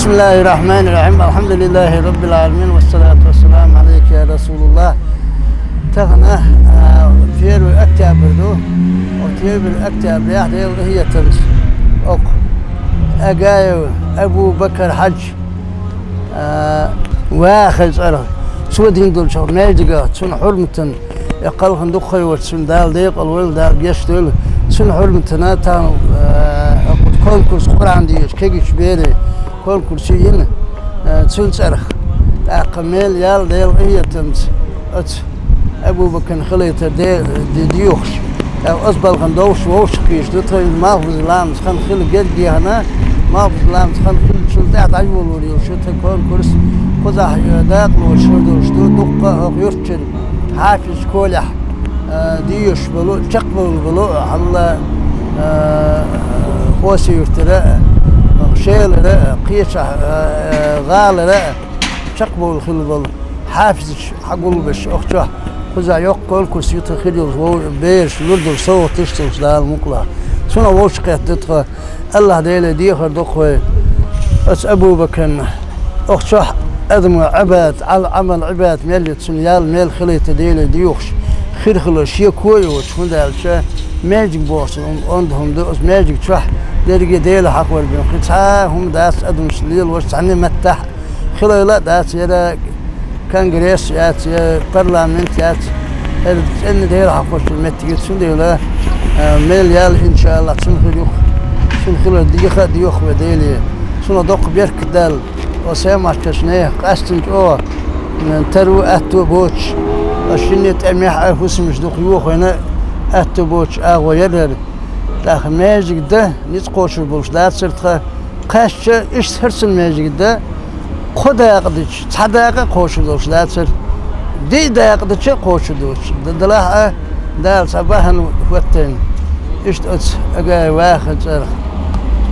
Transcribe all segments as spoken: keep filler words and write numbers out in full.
بسم الله الرحمن الرحيم. الحمد لله رب العالمين. والصلاة والسلام عليك يا رسول الله. Тахан, а, первый октябрь ду. О, первый октябрь, яхь Дела къахетамца. Ок. Агаев Абу-Бакар-Хьажа, а, ваха цӀерагӀа. Цо дина долча маьждига, цун хьурматана, э, кхалхана дукха ха йоацаш, цунна Дала декъала войла, Дала гешт дойла. Цун хьурматана тахан, э, конкурс Къуръан дешаш, кегийча берий конкурс йина, э, цун цӀерагӀа. ТӀаккха мел ял Дела къахетамца оцу Абу-Бакарна хилийтар де-, де-, дехаш. ТӀаккха оцу балхана довш вовшах кхийса ду, тхо малхбуза ламаза хан хила герга яхана, малхбуза ламаза хан хилчул тӀаьхьа дӀайолалур йолуш ю тхан конкурс. Кхузахь, э, дакъалоцуш хир долуш ду, дуккха а хӀокху юртачуьра Хьафиза школехь, э, дешаш болу, чекхбовла болу, хьалла, э, Хоси-Юьртара, Шелара, кхечахь, э, гӀалара чекхбовла хилла болу хьафизаш хьагулбеш, охчохь кхузахь йоккха конкурс ю тхан хир йолуш, вов-, бераш лур долу совгӀаташ долуш Дала мукъалахь. Цунах вовшахкхетта тхо. АллахӀ Деле дехар до-кх вай оцу Абу-Бакарна. Охчохь адамо Ӏибадат, Ӏал-, Ӏамал Ӏибадат мел ю, цуьнан ял мел хилийта Деле дехаш, хир хилар шеко а йоцуш, хӀунда аьлча маьждиг боху цунна онда хӀума ду, оцу маьждиг чохь дерриге Дела хьахор бен. Кхин цхьа а хӀума дац адамаш лелош цхьанне а меттехь. Хилайла а дац, яра конгресс яц, я парламент яц, хӀара цӀена Дела хьахочун меттиг ю, цундела, а, мел ял, иншааллахӀ, цуьнан хир ю-кх, цуьнан хилар деха а деху вай Деле. Цунах доккха беркат далла, оцу Саьмашкарчу нехан къаьстина чӀогӀа, м, таро а, аьтто а боцуш, ас шинне тӀемехь а, хӀусамаш дукха йохийна, аьтто боцуш агӀо яра хӀара. ТӀаккха маьждиг дан ницкъ кхочур болуш дацара тхан, кхаьчча, иштта хӀара маьждиг дан кхо дакъа дича, цхьа дакъа а кхочур долуш дацара. Диъ дакъа дича а кхочур доцуш. Д-, делахь а, Дала цхьа бахьана хӀоттийна. Иштта оцу Агаев Вахин цӀарах.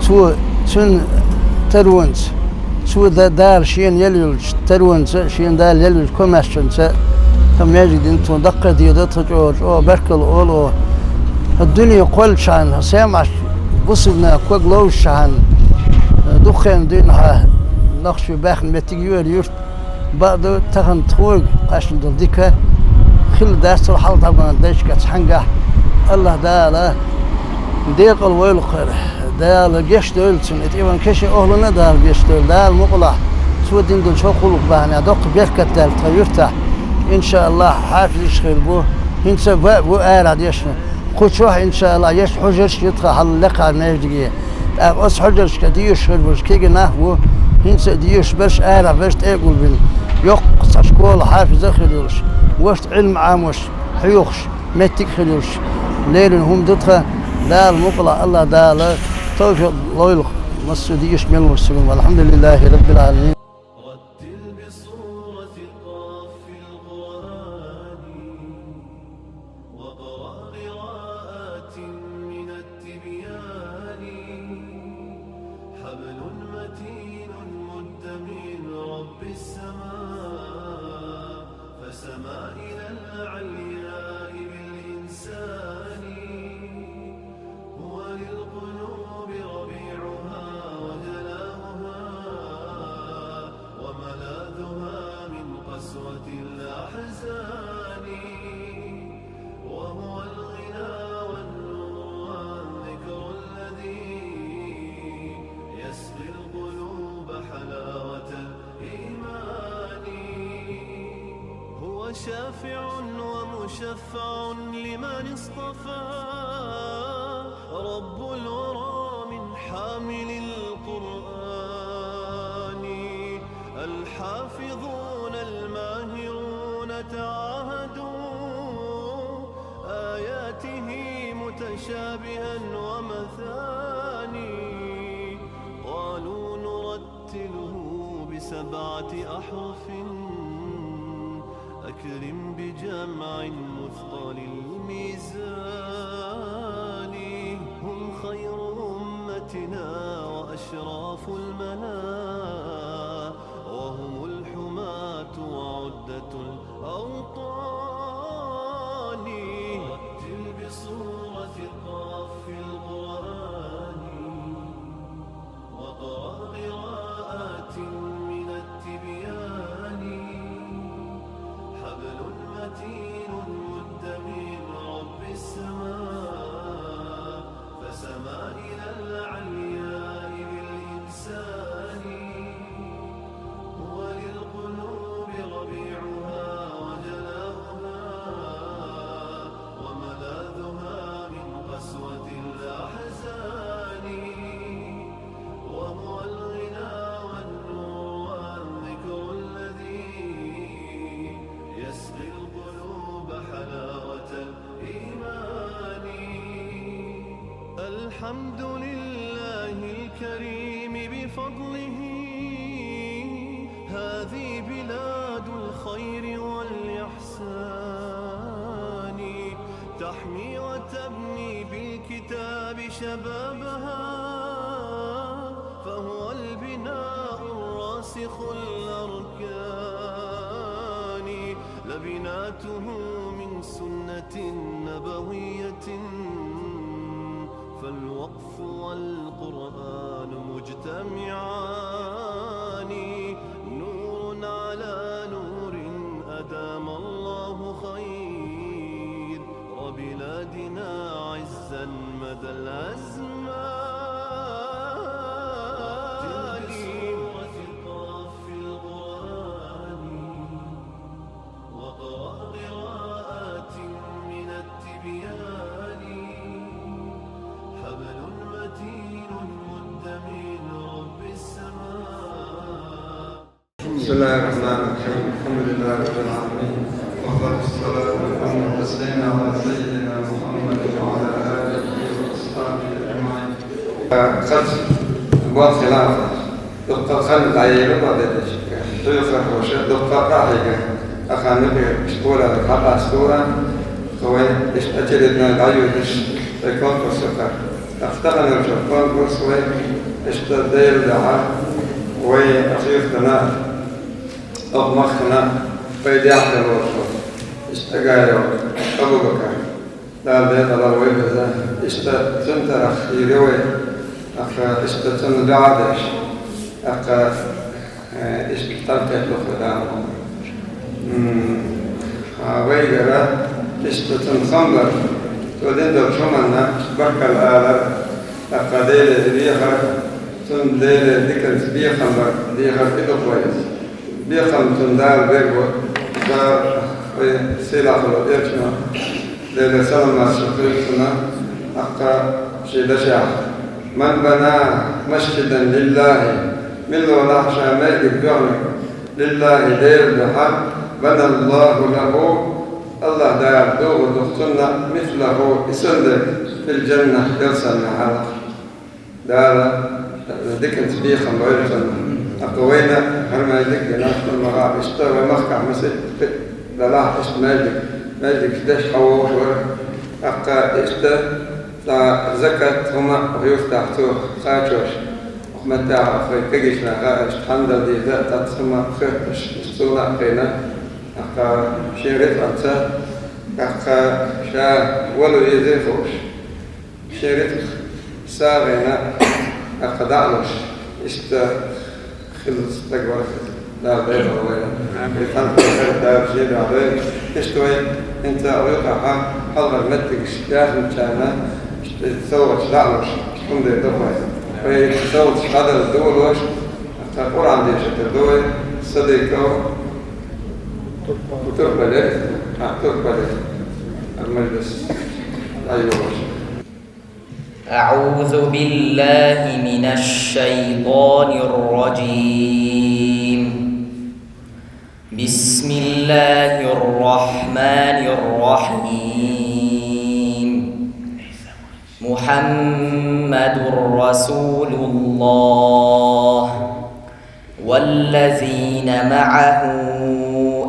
Цо, цуьнан таронца, цо да-, Дала шена елла йолчу таронца, шена Дала елла йолчу комаьршанца, тхан маьждиг дина, цунна даккхий дийр ду тхан, чӀогӀа, чӀогӀа баркалла олу. ХӀара дуьне кхоьллинчхьана, Саьмашка бусалба нах ког ловзучхьана, дукха хан дуьйна нохчий баьхна меттиг ю хӀара юрт. Бакъду, тахана тхоьга кхаьчна долу дика хилла дац цул хьалха дӀабаханчу дайшкахь цхьаьнгахь. АллахӀ Дала декъала войла-кх хӀара. Дала гечдойла цунна, и тӀе ван кешан охӀланна а Дала гечдойла. Дала мукъалахь, цо дина долчу хӀокху гӀуллакх бахьанехь доккха беркат даьлла тхан юьртахь. ИншааллахӀ, хьафизаш а хир бу, хӀинца а бан а бу арахь дешна. Кху чохь, иншааллахӀ, еш хьужарш а ю тхан хьалха лекхачу маьждиге. ТӀаккха оцу хьужаршка дешаш хир болуш кегий нах а бу, хӀинца а дешаш берш, арахь берш тӀе а гулбина. Йоккха цхьа школа, хьафиза а хир йолуш, ваша Ӏилма Ӏамош, хьоьхуш, меттиг а хир йолуш леррина хӀума ду тхан. Дала мукъалахь, АллахӀ Дала тавфикъ лойла-кх массо а дешаш мел волчу стагана. Валхьамдулиллахи Раббил Ӏаламин. رتل بصورة القاف في القرآن، واقرأ قراءات من التبيان. حبل متين مد من رب السماء، فسما إلى العلياء بالإنسان. هو للقلوب ربيعها وجلاؤها، وملاذها من قسوة الأحزان. وهو الغنى والنور والذكر الذي يسقي القلوب حلاوة الإيمان. هو شافع ومشفع لمن اصطفى، رب الورى من حامل القرآن. الحافظون الماهرون تعاهدوا آياته متشابها ومثاني. قالوا نرتله بسبعة أحرف، أكرم بجمع مثقل الميزان. هم خير أمتنا وأشراف الملا، وهم الحماة وعدة الأوطان. رتل بصورة القاف في القرآن، واقرأ قراءات الحمد لله الكريم بفضله، هذه بلاد الخير والإحسان، تحمي وتبني بالكتاب شبابها، فهو البناء الراسخ الأركان، لبناته من سنة نبوية، فالوقف والقرآن مجتمعان، نور على نور أدام الله خير وبلادنا عزا مدى الأزمان. تلك سورة قاف في القرآن، واقرأ قراءات من التبيان، حبل متين مد من رب السماء. بسم الله الرحمن الرحيم. الحمد لله رب العالمين. وأفضل الصلاة وأتم التسليم على سيدنا محمد وعلى آله وأصحابه أجمعين. Хас бод хилафа. Дукха ханна дӀаера бадедеш. Хьоьхар хӀоша дукха къахьега. Аханна бе школа хьабас дура. Хой иш очередной дӀаюдаш. Ай конкурс хар. Ахтаханарча конкурс вай, иштта Дела дахьа, вай ахиртана, ох махкана, вай дяхтар лошу, иштта гайо, Абу-Бакар. Дала декъала вай беза, иштта цун тарах хире вай, аха, иштта цун дуӀа деш, аха, Э, иштта тӀалкхеталух Дала. М, а, вайгара иштта цун хам бар. Цо дин долча хӀаманна баркал алар, тӀаккха Деле дехар, цун Деле диканца бехам бар, дехар и дукха вай. Бехам цун Дала бергва, Дала вай сийлахьло эрчма. Делера салам-моаршал хилда цунна, тӀаккха ший дашехь: «من بنى مسجدا لله», мила волахь ша маьждиг доьгӀнарг, «لله», Дела духьа, «بنى الله له», АллахӀ Дала дохаду цунна, «مثله», и санна дерг, «في الجنة», ялсамане хьалха. Дала диканца бехам бойла цунна. ТӀаккха вайна хӀара маьждиг дина, хӀара ма гӀа, иштта вай махкахь масийтта далахь иштта маьждиг, маьждигаш деш хьавогӀуш вара. ТӀаккха иштта цхьа закат хӀума юьртахь цо кхачош. Укх меттехь вай кегийча наха иштта хьанна дала деза, цхьацца хӀума хоьттуш, иштта цунна а кхийна. ТӀаккха шен рицкъанца, тӀаккха ша вала везий хууш. Шен рицкъ сагӀина, тӀаккха дӀа а луш, иштта хила стаг вара. Дала дайла вайна. Амин. Хан хӀара Дала шен дӀа дойла. Иштта вай, хӀинца а вуй хьалхара меттигаш яханчарна, иштта совгӀаташ дӀа а луш, иштта хӀума дер ду вай. Вай совгӀаташ дӀадала дувлош, тӀаккха Къуръан дешар ду вай, Садиков Турпале, а, Турпале, а, мажлис дӀайолош. أعوذ بالله من الشيطان الرجيم. بسم الله الرحمن الرحيم. محمد رسول الله. والذين معه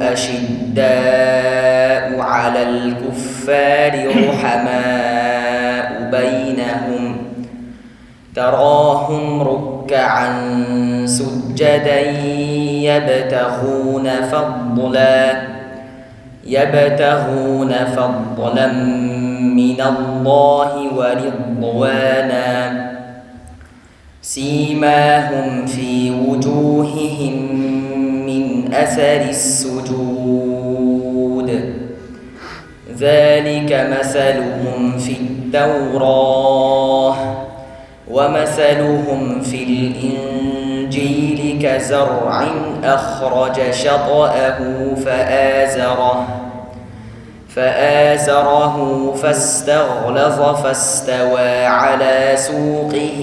أشداء على الكفار رحماء بينهم، تراهم ركعا سجدا يبتغون فضلا، يبتغون فضلا من الله ورضوانا، سيماهم في وجوههم من أثر السجود، ذلك مثلهم في التوراة، ومثلهم في الإنجيل كزرع أخرج شطأه فآزره، فآزره فاستغلظ فاستوى على سوقه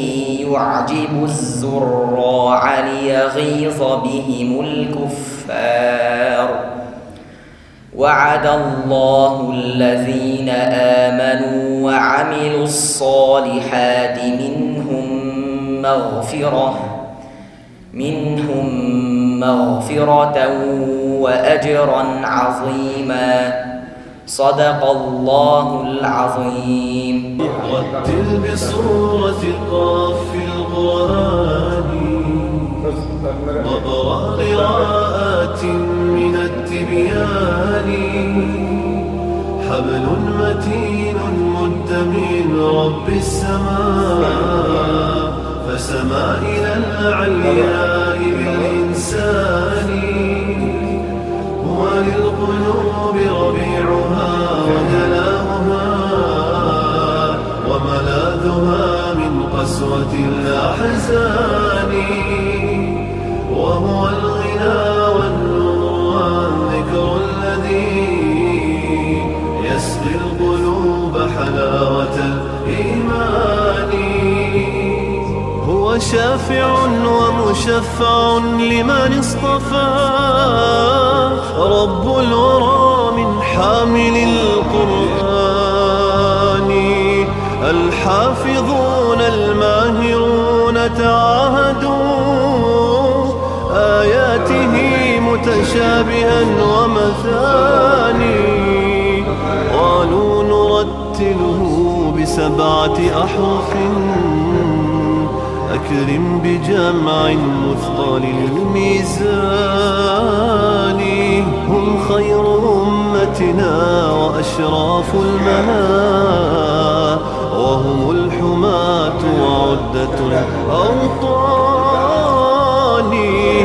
يعجب الزراع ليغيظ بهم الكفار، وعد الله الذين آمنوا وعملوا الصالحات منهم مغفرة منهم مغفرة وأجرا عظيما. صدق الله العظيم. رتل بصورة قاف القرآن وابرأ قراءات من التبيان. حبل متين مد من رب السماء فسما إلى العلياء بالإنسان. هو للقلوب ربيعها وجلاؤها وملاذها من قسوة الأحزان. وهو الغنى والنور والذكر الذي يسقي القلوب حلاوة الإيمان. هو شافع ومشفع لمن اصطفى رب الورى من حامل القرآن. الحافظون الماهرون تعاهدوا آياته متشابها ومثاني. قالوا نرتله بسبعة أحرف، أكرم بجمع مثقل الميزان. هم خير أمتنا وأشراف المنى، وهم الحماة وعدة الأوطان.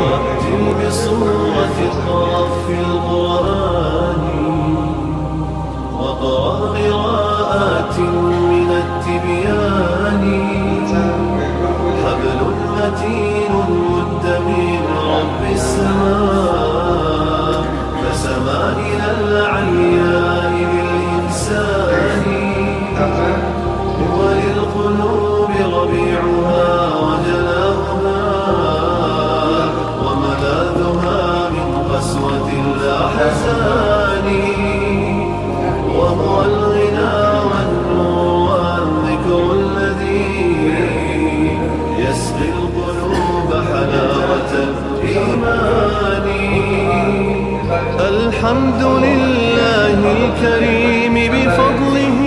رتل بصورة قاف القرآن واقرأ قراءات من التبيان. حبل متين مد من رب السماء فسما إلى العلياء بالإنسان. هو للقلوب ربيعها وجلاؤها وملاذها من قسوة الأحزان. وهو الغنى والنور والذكر الذي يسقي القلوب حلاوة الإيمان. الحمد لله الكريم بفضله،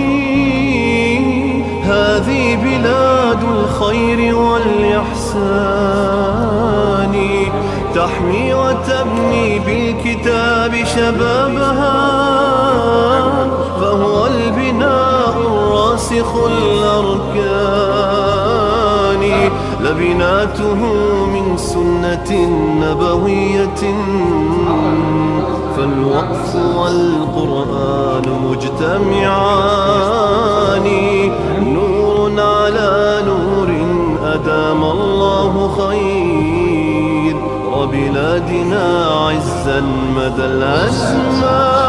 هذه بلاد الخير والإحسان. تحمي وتبني بالكتاب شبابها، فهو البناء الراسخ الأركان. لبناته من سنة نبوية، فالوقف والقرآن مجتمعان. نور على نور أدام الله خير وبلادنا عزا مدى الأزمان.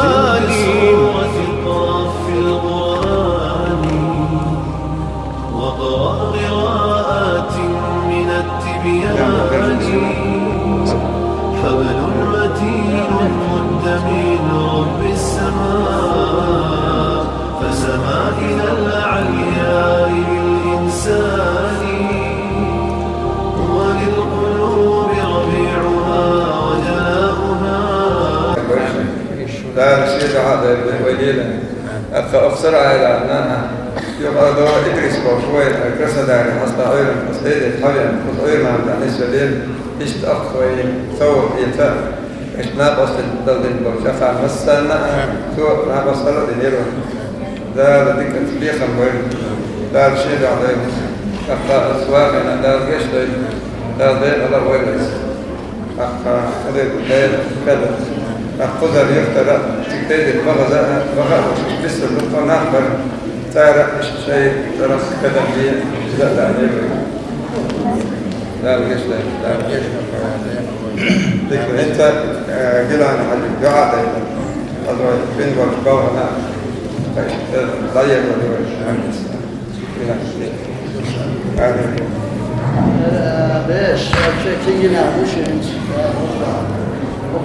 تلك سورة قاف القرآن واقرأ قراءات من التبيان. حبل متين مد من رب السماء فسما إلى العلياء بالإنسان. هو للقلوب ربيعها وجلاؤها. Дала шен дуьхьа дойла вай лелийна. Аккха оха сарахьа аьлла нана, юха а до Идрис бохуш вай, Краснодаре хьаста Ӏуьйранна, хьаста Ӏуьйранна, хьаста Ӏуьйранна тӀехь нисвелира, иштта аккха вай совгӀат эца, иштта накъосталла дина болчу чаккхарна массарна а, цо накъосталла а динера вай. Дала дика бехам бойла. Дала шен дуьхьа дойла. Аккха ас вахийна, Дала гечдойла. Дала декъала а войла иза. Аккха, хӀун дерг, Дела кхаьда. Аккха кхузара юьртара, цига тайпа бахаза, баха а, уьш биссина дуккха а нах бара. Цара иштта шайн цӀарах кхаьдам бе, иза а даа дийр вай. Дала гечдойла, Дала гечдойла. Дика, хӀинца, э, Гилан-Хьаьжин дуьхьа дайта. Аса вай бина болчу балхана, иштта дӀаерзо вай. Амин. Беш, вообще, кигина, гуши,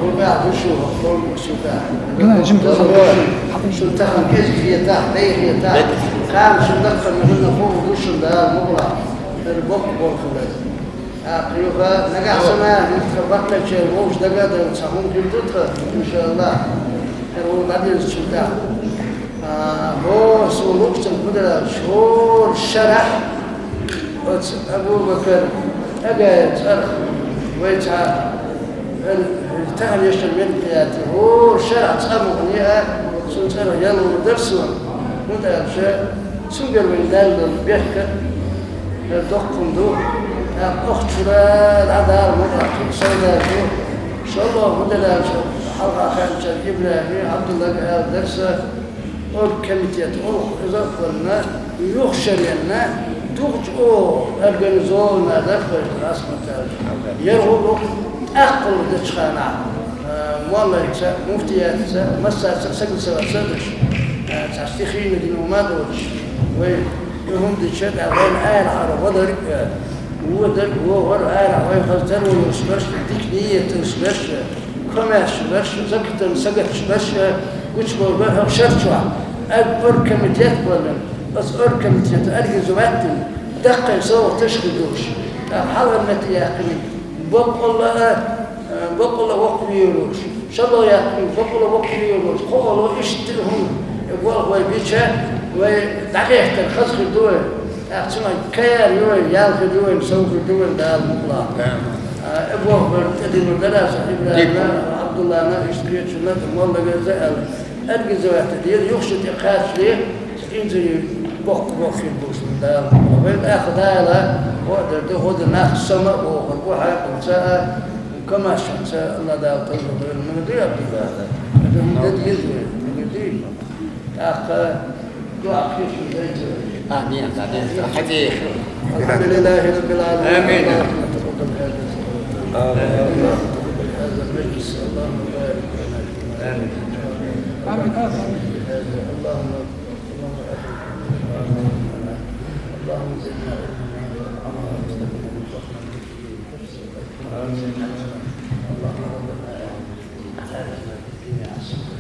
Губа душу, хлом сюда. Шун тахан кез хета, бей хета. Кам шун дакка муна ху душун да мугла. Эр бок болхлар. А, приюха, нага сама, бакка чер, вож дага да, сахун гилдутха, иншаллах. Эр ол гадин сюда. А, бо сулуксун кудра шор шарах. Оц Абу Бакр, ага царх, вай ца, эр, тахар яшар мен кияти. О, шарах цамугни а, сун царх ялу дарсун. Мудалша, сун гервин дал бехка. Эр доккунду. А, охчура, ладар, мудалша, сойдалшу. Шолло, мудалша, халха ханча, Ибрахим, Абдулла, эр дарса. Оргкомитет, о, ыза хвална, юхшаренна, дугч, о, организованно да хвална, асматал. Яргулук, аккул дачхана, э, моллайца, муфтиятца, массаца, сагсаваца дыш. Э, ца стихийный дин ума дочь. Вай, юхум дичет, а вай ай ара вадарик, э, вадарик, вовар ай ара вай хаздар, вой усбарш, дикниет усбарш. Комаьршбарш, закатан сагатшбарш, гучболбар, хӀокху шарчохь. Аг оргкомитет болу, оцу оргкомитета организовать дина, даккхий совгӀаташ хир долуш. ТӀаккха хьалхара метта яьккхина, боккъалла а, боккъалла а воккхаве йолуш. ШолгӀа яьккхина, боккъалла а воккхаве йолуш. КхоалгӀа иштта хӀума, э, болх вай бича, вай дӀахӀоьттина хаза хир ду вай. ТӀаккха цунах каяр ю вай, ял хир ю вай, сов хир ду вай, Дала мукъалахь. Амин. А, э, боху бара тӀедиллина дара аса, Ибрахимна, Ибрахим. Абдуллана, иштта кхечунна, моллагара за аьлла. Аргизаватта деза, юхша тӀе кхачале, инзаре боккха боху хир бу шуна Дала мукъалахь. Вайн тӀаккха Дала, хӀоъ дар ду, хӀода нах сама а бохур бу, хьакъалца а, комаьршанца а, Алла Дала товфикъ лойла. Муьлха дуй Абдулла? Муьлха ду? ТӀаккха дуьхьа кхечун дайта. Амин, амин. Хьаьта. الحمد لله رب العالمين. آمين. اللهم تقبل هذا الصلاة. آمين. اللهم تقبل هذا المجلس. اللهم بارك لنا فيما آمين. اللهم، اللهم زدنا علما. آمين. اللهم ربنا آتنا في الدنيا حسنة.